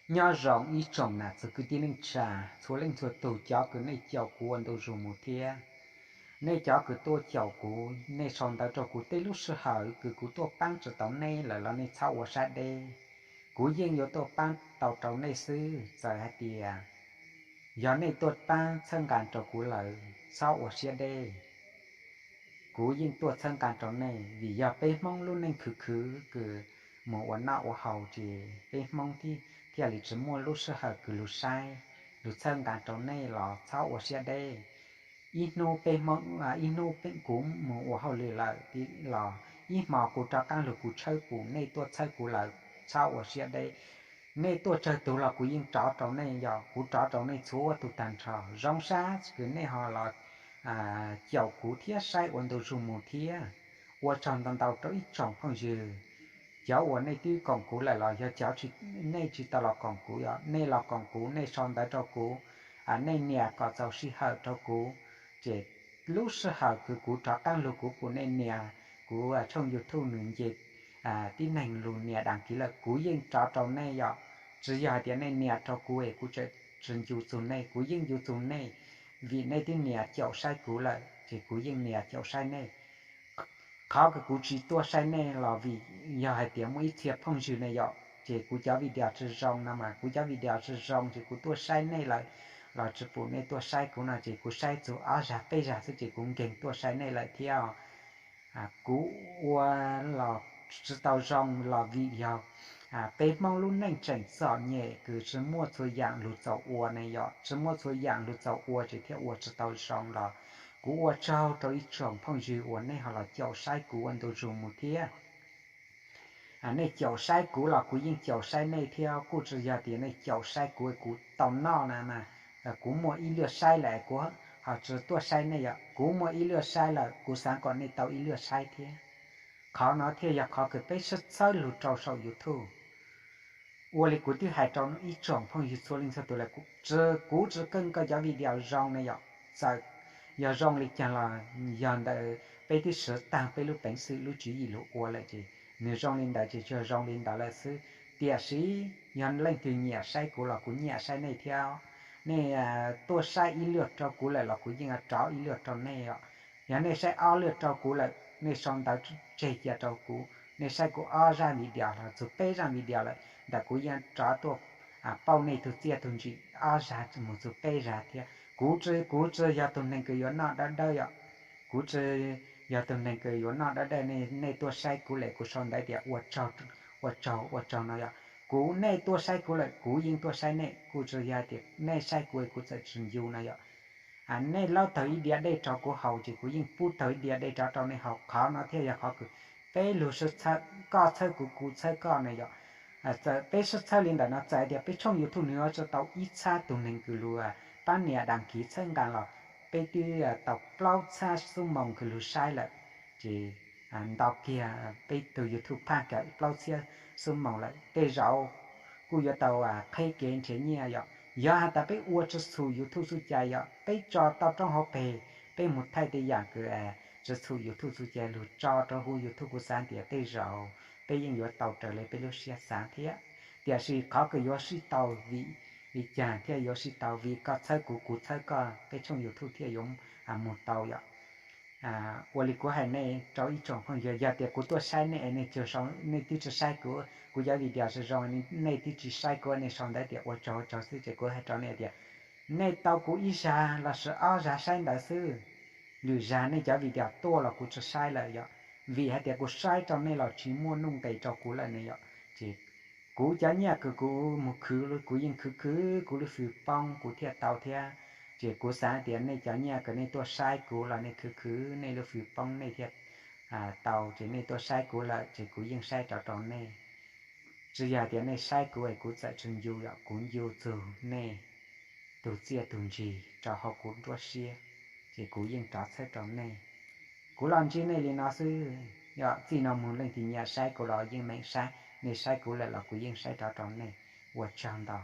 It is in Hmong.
Nyob zoo ib tsoom nam txiv kwv tij neej tsa, txhua leej txhua tus, cov kws nej caum kuv ua ntu zus mus thiab nej cov kws tuaj caum kuv, nej sau ntawv rau kuv tej lub sij hawm kws kuv tuaj paab tsi tau nej lawm los nej txhob ua sab deb. Kuv yeej yuav tuaj paab tau rau nej xwb, txawm hais tias yog nej tuaj paab txhawb nqa rau kuv lawm txhob ua siab deb. Kuv yeej tuaj txhawb nqa rau nej, vim yog peb Hmoob lub neej khwv khwv kws mus ua noj ua haus ces peb Hmoob thiaj li tsi muaj lub sij hawm kws lug saib, lug txhawb nqa rau nej los txhob ua siab deb. Ib hnub peb Hmoob, ib hnub kuv mus ua hauj lwm lawm los ib hmo kuv rov qaab lug kuv tshawb pum nej tuaj txhawb kuv lawm txhob ua siab deb. Nej tuaj tsawg tug los kuv yeej rov rau nej, yog kuv rov rau nej txhua tug tag nrho. Zoo sab kws nej ho los caum kuv thiab saib ua ntu zus mus thiab. Ua tsaug ntau ntau rau ib tsoom phooj ywg, cov uas nej twb koom kuv lawm los yog cov nej tsis tau los koom kuv, yog nej los koom kuv, nej sau ntawv rau kuv, nej nias kom txaus sij hawm rau kuv, ces lub sij hawm kws kuv rov qaab lug kuv pum nej nias kuv tshooj YouTube nws nce tib neeg lug nias đăng ký lawm kuv yeej rov rau nej yom. Tsi yog hais tias nej nias rau kuv es kuv tsi ncu txug nej, kuv yeej ncu txug nej, vim nej twb nias caum saib kuv lawm ces kuv yeej nias caum saib nej. Qhov kws kuv tsis tuaj saib nej los vim yog hais tias muaj ib txhia phooj ywg ne yom, ces kuv cov video tsi zoo no mas, kuv cov video tsi zoo ces kuv tuaj saib nej lawm los tsi pum nej tuaj saib kuv no ces kuv saib txug ob zag peb zag xwb ces kuv nkeeg tuaj saib nej lawm thiab. Kuv ua los tsi tau zoo los vim yog peb Hmoob lub neej tseem txom nyem kws tsi muaj txhua yaam lug txaus ua ne yom, tsi muaj txhua yaam lug txaus ua ces thiaj ua tsi tau zoo los kuv ua tsaug rau ib tsoom phooj ywg uas nej ho los caum saib kuv ua ntu zus mus thiab. Nej caum saib kuv los kuv yeej caum saib nej thiab, kuj tsi yog tias nej caum saib kuv kuv tau noj na mas kuv muaj ib lwaj saib lawm kuv ho tsi tuaj saib nej yom. Kuv muaj ib lwaj saib lawm kuv xaav kom nej tau ib lwaj saib thiab. Qhov no thiaj yog qhov kws peb sib txhawb lug rau saum YouTube. Ua li kuv twb hais rau ib tsoom phooj ywg txhua leej txhua tus lawm, kuv tsi keej koj cov video zoo ne yom, txawm yog zoo li caag los yog ntawm peb twb siv taag peb lub peev xwm lub tswv yim lug ua lawm ces nws zoo li ntawd ces tsuas zoo li ntawd lawm xwb. Tiam sis yog leej twg nyiam saib kuv los kuv nyiam saib nej thiab. Nej tuaj saib ib lwaj rau kuv lawm los kuv yeej rov ib lwaj rau nej os. Yog nej saib ob lwaj rau kuv lawm nej sau ntawv tseg cia rau kuv, nej saib kuv ob zaj video los txug peb zaj video lawm ntawm kuv yeej rov tuaj pauj nej tug txiaj tug ntsim ob zag mus txug peb zag thiab. Kuv, kuv tsi yog tug neeg kws yuav noj dawb dawb yom. Kuv tsi yog tug neeg kws yuav noj dawb dawb, nej tuaj saib kuv lawm kuv sau ntawv tias ua tsaug ua tsaug no yom. Kuv, nej tuaj saib kuv lawm kuv yeej tuaj saib nej, kuj tsi yog tias nej saib kuv kuv txawm tsi ncu no yom. Nej laub tawg ib diav dej rau kuv haus ces kuv yeej pub tawg ib diav dej rov rau nej haus. Qhov no thiaj yog qhov kws peb lug sib txhawb, koj txhawb kuv kuv txhawb koj ne yom. Txawm peb sib txhawb li ntawm no txawm hais tias peb tshooj YouTube nws yuav tsi tau ib txhab tug neeg kws lug pab nias đăng ký txhawb nqa los peb twb tau plaub txhiab xuab moos kws lug saib lawm. Ces ntau kiag peb tug YouTube phaj kawm plaub txhiab xuab moos lawm, tej zaum kuj yuav tau qheb kev nrhiav nyiaj yom. Yog has tas peb ua tsi txhum YouTube txuj cai yom, peb tso tau roob hauv peg, peb mus thaij tej yaam kws tsi txhum YouTube txuj cai lug tso rau huv YouTube kuv xaav tias tej zaum peb yeej yuav tau raws li peb lub siab xaav thiab. Tiam sis qhov kws yuav sib tau vim li caag thiaj yuav sib tau? Vim koj txhawb kuv kuv txhawb koj peb tshooj YouTube thiaj yuav mus tau yom. Ua li kuv hais nej rau ib tsoom phooj ywg, yog tias kuv tuaj saib nej es nej twb tsi saib kuv, kuv cov video zoo zoo nej twb tsi saib kuv, nej sau ntawv tias ua tsaug ua tsaug xwb ces kuv hais rau nej tias nej tau kuv ib zag lossis ob zag saib ntawd xwb. Lwm zag nej cov video tuaj los kuv tsi saib lawm yom, vim hais tias kuv saib rau nej los tsis muaj nuj nqes rau kuv lawm ne yom. Ces kuv cov nyiaj kws kuv mus khwv kuv yeej khwv khwv kuv lub fws poob kuv thiaj tau thiab. Ces kuv xaav tias nej cov nyiaj kws nej tuaj saib kuv los nej khwv khwv nej lub fws poob nej thiaj tau, ces nej tuaj saib kuv lawm ces kuv yeej saib rov rau nej. Tsi yog tias nej saib kuv es kuv txawm tsi ncu yom, kuv ncu txug nej tug txiaj tug ntsig rau hauv kuv nruab siab, ces kuv yeej rov txhawb rau nej. Kuv los ntsib nej li no xwb yom, txij no mus leej twg nyiam saib kuv los yeej meem saib, nej saib kuv lawm los kuv yeej saib rov rau nej. Ua tsaug ntau.